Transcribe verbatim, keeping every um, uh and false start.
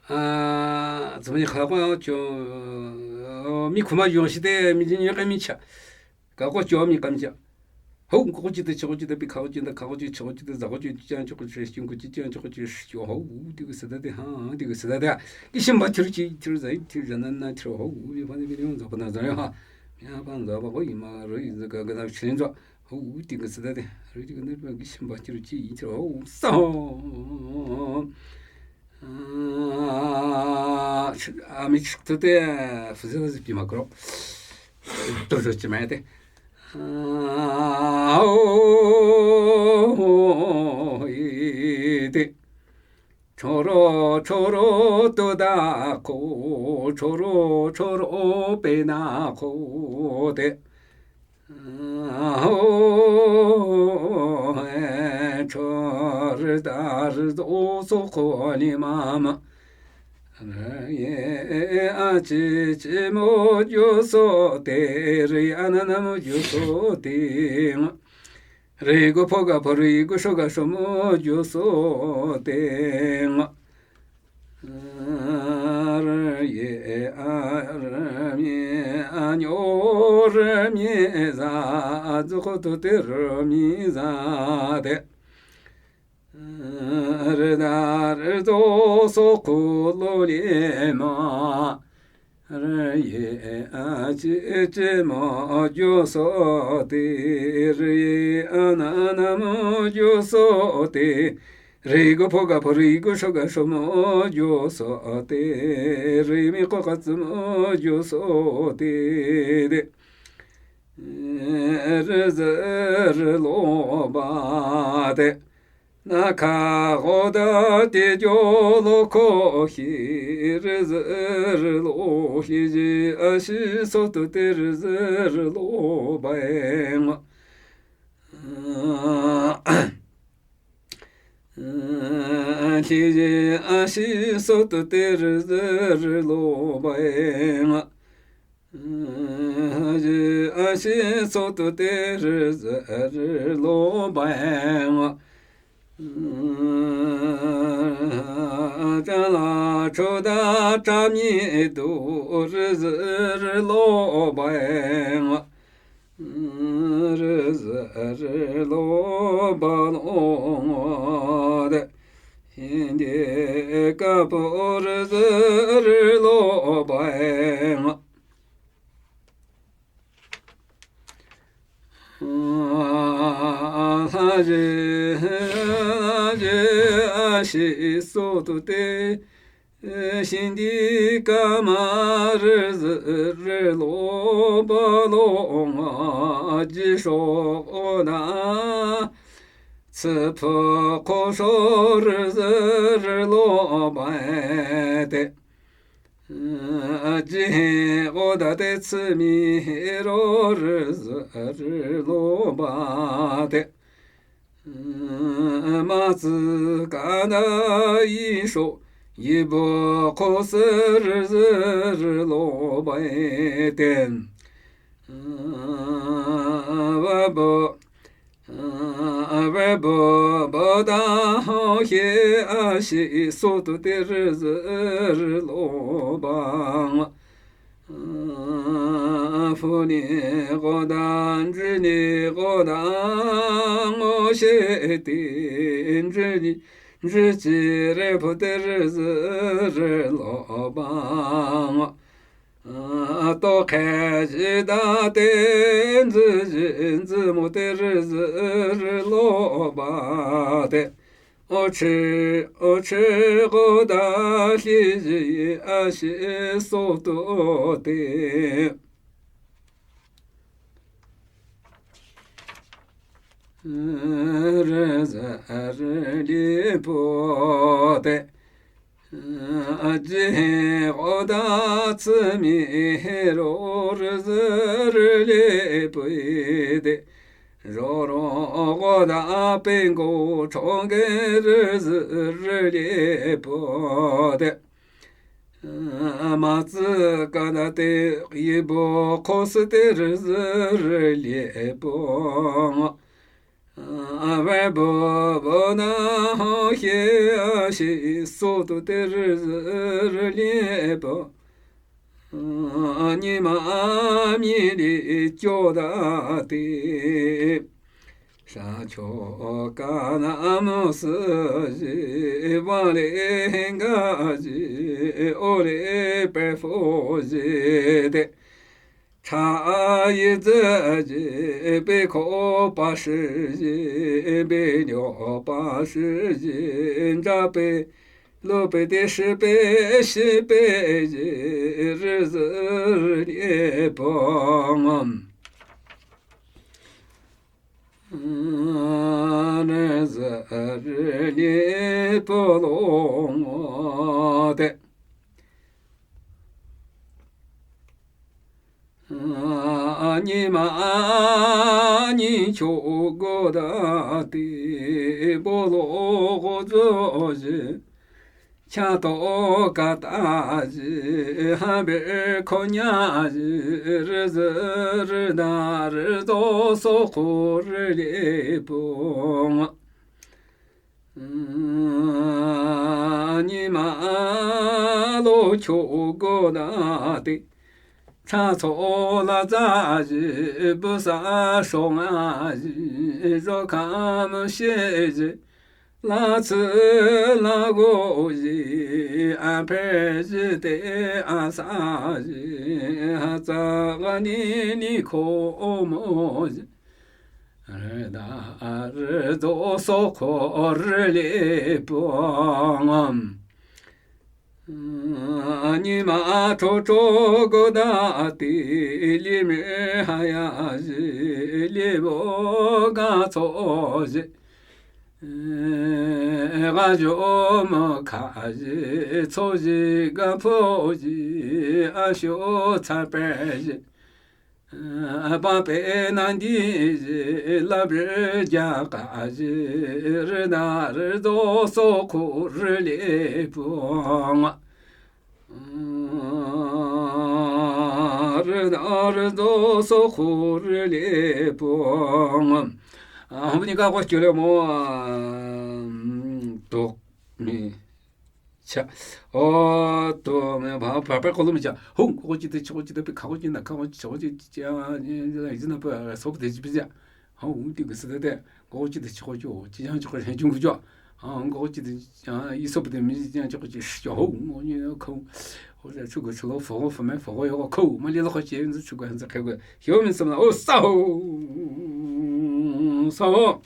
ཨ་ཙི་མ་ཉི་ཁ་ཀོ་ཅོ་མི་ཁུ་མ་ཡོང་ཤི་ཏེ་མི་ཇི་ཉི་ཀ་མི་ཆ། ཀ་ཀོ་ཅོ་མི་ཀམ་ཅ། ཧོ་ཀོ་ཅི་ཏེ་ཆི་ཀོ་ཅི་ཏེ་པི་ཁ་ཀོ་ཅི་ཏེ་ཁ་ཀོ་ཅི་ཆི་ཀོ་ཅི་ཏེ་ཟ་ཀོ་ཅི་ཅང་ཅོ་ཀོ་ཅི་ཤིང་ཀོ་ཅི་ཅང་ཅོ་ཀོ་ཅི་ཤིང་ཧོ་ཏི་གི་སི་ད་ཏེ་ཧ་ཏི་གི་སི་ད་ཏེ་ཧ། ཀི་ཤིམ་བ་ཐིར་ཅི་ཐིར་ཟ་ཡི་ཐིར་ཟ་ན་ན་ཐིར་ཧོ་ཏི་ཕ་ནི་མི་ནི་ཡོང་ཟ་པ་ན་ཟ་ཡོ་ཧ། མྱ་པ་ཟ་བ་གོ་ཡི་མ་རོ་ཡི་ཟ་ག་ག་ད་ཆི་ལིན་ཛོ། ཧོ་ཏི་གི་སི་ད་ཏེ་རི་ཏི་གི་ནི་པ་ཀི་ཤིམ་བ་ཐིར་ཅི་ཡི་ཐིར་ཧོ་སོ། ཨ་མི་ཆིག་ཏུ་ཏེ་ཕུ་ཟེ་ཟེ་པི་མ་ཀྲོ། ཏོ་ཟོ་ཅི་མ་ཡ་ཏེ། ཨ་ཨོ་ཨི་ཏེ། ཆོ་རོ་ཆོ་རོ་ཏོ་ད་ཁོ། ཆོ་རོ་ཆོ་རོ་པེ་ན་ཁོ་ཏེ། ཨ་ཧོ་ཧེ། ཆོ་རི་ད་རི་ཛོ་སོ་ཁོ་ནི་མ་མ། རི་ཡེ་ཨ་ཅི་ཅི་མོ་ཇོ་སོ་ཏེ། རི་ཨ་ན་ན་མོ་ཇོ་སོ་ཏེ། རི་གོ་ཕོ་ག་ཕོ་རི་གོ་ཤོ་ག་ཤོ་མོ་ཇོ་སོ་ཏེ། རི་ཡེ་ཨ་རི་མི་ཨ་ཉོ་རི་མི་ཟ། ཨ་ཛོ་ཁོ་ཏོ་ཏེ་རི་མི་ཟ་ཏེ། རི་ད་རི་ཛོ་སོ་ཁོ་ལོ་ལེ་མ། རི་ཡེ་ཨ་ཅི་ཅི་མོ་ཇོ་སོ་ཏེ། རི་ཡེ་ཨ་ན་ན་མོ་ཇོ་སོ་ཏེ། རི་གོ་ཕོ་ག་ཕོ་རི་གོ་ཤོ་ག་ཤོ་མོ་ཇོ་སོ་ཏེ། རི་མི་ཀོ་ཀ་ཙི་མོ་ཇོ་སོ་ཏེ། ཏེ་རི་ཟི་རི་ལོ་བ་ཏེ། ན་ཁ་གོ་ད་ཏེ་ཇོ་ལོ་ཁོ་ཤི། རི་ཟི་རི་ལོ་ཤི་ཟི་ཨ་ཤི་སོ་ཏུ་ཏེ་རི་ཟི་རི་ལོ་བ་ཨེ་ང་། ཤི་ཟི་ཨ་ཤི་སོ་ཏུ་ཏེ་རི་ཟི་རི་ལོ་བ་ཨེ་ང་། ཨ་ཤི་སོ་ཏུ་ཏེ་རི་ཟི་རི་ལོ་བ་ཨེ་ང་། ཅ་ལ་ཆོ་ད་ཏྲ་མི་དུ་རི་ཟི་རི་ལོ་བ་ཨེ་ང་། རི་ཟི་རི་ལོ་བ་ལོ་ང་། ཏེ་ཧིན་དི་ཀ་པུ་རི་ཟི་རི་ལོ་བ་ཨེ་ང་། ལྷ་ཟི་ལྷ་ཟི་ཨ་ཤི་སོ་ཏུ་ཏེ། ཧིན་དི་ཀ་མ་རི་ཟི་རི་ལོ་བ་ལོ་ང་། ཇི་ཤོ་ཨོ་ན་ཚི་ཕུ་ཁོ་ཤོ་རི་ཟི་རི་ལོ་བ་ཨེ་ཏེ། ཨ་ཇི་ཧེ་ཨོ་ད་ཏེ་ཚི་མི་ཧེ་རོ་རི་ཟི་རི་ལོ་བ་ཏེ། མ་ཙི་ཀ་ན་ཡི་ཤོ་ཡི་བོ་ཁོ་སི་རི་ཟི་རི་ལོ་བ་ཨེ་ཏེ། བ་བོ་བེ་བོ་བོ་ད་ཧོ་ཧེ་ཨ་ཤི་སོ་ཏུ་ཏེ་རི་ཟི་རི་ལོ་བ་ང་། ཕུ་ནི་གོ་ད་འཇུ་ནི་གོ་ད་ངོ་ཤེས་ཏེ་འཇུ་ནི་འཇུ་ཅི་རེ་ཕུ་ཏེ་རི་ཟི་རི་ལོ་བ་ང་། ཏོ་ཁེ་ཟི་ད་ཏེ་འཛི་ཟི་འཛི་མོ་ཏེ་རི་ཟི་རི་ལོ་བ་ཏེ། ཨོ་ཆི་ཨོ་ཆི་གོ་ད་ལི་ཟི་ཨ་ཤི་སོ་ཏོ་ཏེ། རི་ཟི་རི་ལི་པོ་ཏེ། ཨ་ཇི་ཧེ་གོ་ད་ཚི་མི་ཧེ་རོ་རི་ཟི་རི་ལི་པོ་ཏེ། ཞོ་རོ་གོ་ད་པེ་གོ་ཆོ་གེ་རི་ཟི་རི་ལི་པོ་ཏེ། མ་ཙི་ཀ་ན་ཏེ་ཡི་བོ་ཁོ་སི་ཏེ་རི་ཟི་རི་ལི་པོ་ང་། ཨ་བེ་བོ་བོ་ན་ཧོ་ཤེ་ཨ་ཤེ་སོ་ཏོ་ཏེ་རི་ཟི་རི་ལེ་པོ། ཨ་ཉི་མ་ཨ་མི་ལི་ཅོ་ད་ཏེ། ཤ་ཆོ་ཀ་ན་མོ་སི་ཞི། བ་ལེ་ཧེང་ག་ཞི། ཨོ་ལེ་པེ་ཕོ་ཞི་ཏེ། ཁྲ་ཡི་ཙི་ཞི། པེ་ཁོ་པ་ཧྲི་ཞི། པེ་ཉོ་པ་ཧྲི་ཞི། འདྲ་པེ་ལོ་པེ་ཏེ་ཧྲི་པེ་ཤི་པེ་ཞི། རི་ཟི་རི་ལེ་པོ་ངམ། རི་ཟི་རི་ལེ་པོ་ལོ་ངོ་ཏེ། ཨ་ཉི་མ་ཨ་ཉི་ཆོ་གོ་ད་ཏེ། བོ་ལོ་གོ་ཛོ་ཞི། ཆ་ཏོ་ཀ་ཏ་ཞི། ཧ་བེ་ཁོ་ཉ་ཞི། རི་ཟི་རི་ན་རི་ཛོ་སོ་ཁོ་རི་ལེ་པོ་ངོ། ཨ་ཉི་མ་ཨ་ལོ་ཆོ་གོ་ན་ཏེ། ཚ་ཚོ་ལ་ཛ་ཞི། བུ་ས་ཧྲོ་ང་ཞི། ཞོ་ཁ་མོ་ཤེ་ཞི། ལ་ཚི་ལ་གོ་ཞི། ཨ་ཕེ་ཞི་ཏེ་ཨ་ས་ཞི། ཧ་ཙ་ག་ནི་ནི་ཁོ་མོ་ཞི། རི་ད་རི་ཛོ་སོ་ཁོ་རི་ལེ་པོ་ངམ། ཨ་ཉི་མ་ཨ་ཁྲོ་ཁྲོ་གོ་ད་ཏེ། ལི་མེ་ཧ་ཡ་ཞི། ལི་བོ་ག་ཚོ་ཞི། ག་ཞོ་མོ་ཁ་ཞི། ཚོ་ཞི་ག་ཕོ་ཞི། ཨ་ཞོ་ཚ་པེ་ཞི། པ་པེ་ན་འདི་ཞི། ལ་བེ་རྒྱ་ཀ་ཞི། རི་ན་རི་ཛོ་སོ་ཁོ་རི་ལེ་པོ་ངོ། རི་ན་རི་ཛོ་སོ་ཁོ་རི་ལེ་པོ་ངོ། ཨ་ཧོ་ནི་ཀ་ཀོ་ཅོ་ལེ་མོ། ཨ་ཏོ་མི། ཆ། ཨོ་ཏོ་མེ་བ་བ་པེ་ཀོ་ལོ་མི་ཆ། ཧོ་ཀོ་ཅི་ཏེ་ཆི་ཀོ་ཅི་ཏེ་པེ་ཁ་ཀོ་ཅི་ན་ཁ་ཀོ་ཅི་ཆི་ཀོ་ཅི་ཅི་ཨ་ནི་ལ་ཡི་ན་པ་སོ་པ་ཏེ་ཅི་པི་ཅ། ཧོ་ཏི་གི་སི་ཏེ་ཏེ་ཀོ་ཅི་ཏེ་ཆི་ཀོ་ཅི་ཅི་ཡང་ཆི་ཀོ་ཧེ་ཅུང་གུ་ཅོ། ཧོ་ཀོ་ཅི་ཏེ་ཨ་ཡི་སོ་པ་ཏེ་མི་ཅི་ཡང་ཆི་ཀོ་ཅི་ཤི་ཅོ། ཧོ་ངོ་ཉི་ཁོ། ཧོ་ཅ་ཆུ་གུ་ཆུ་ལོ་ཧྥོ་ཧྥོ་མེ་ཧྥོ་ཡོ་ཁོ་མ་ལི་ལོ་ཁོ་ཅེ་ཡིན་ཆུ་གུ་ཧན་ཟ་ཁེ་གུ་ཧྱོ་མིན་སམ་ལ་ཨོ་སའོ་སའོ།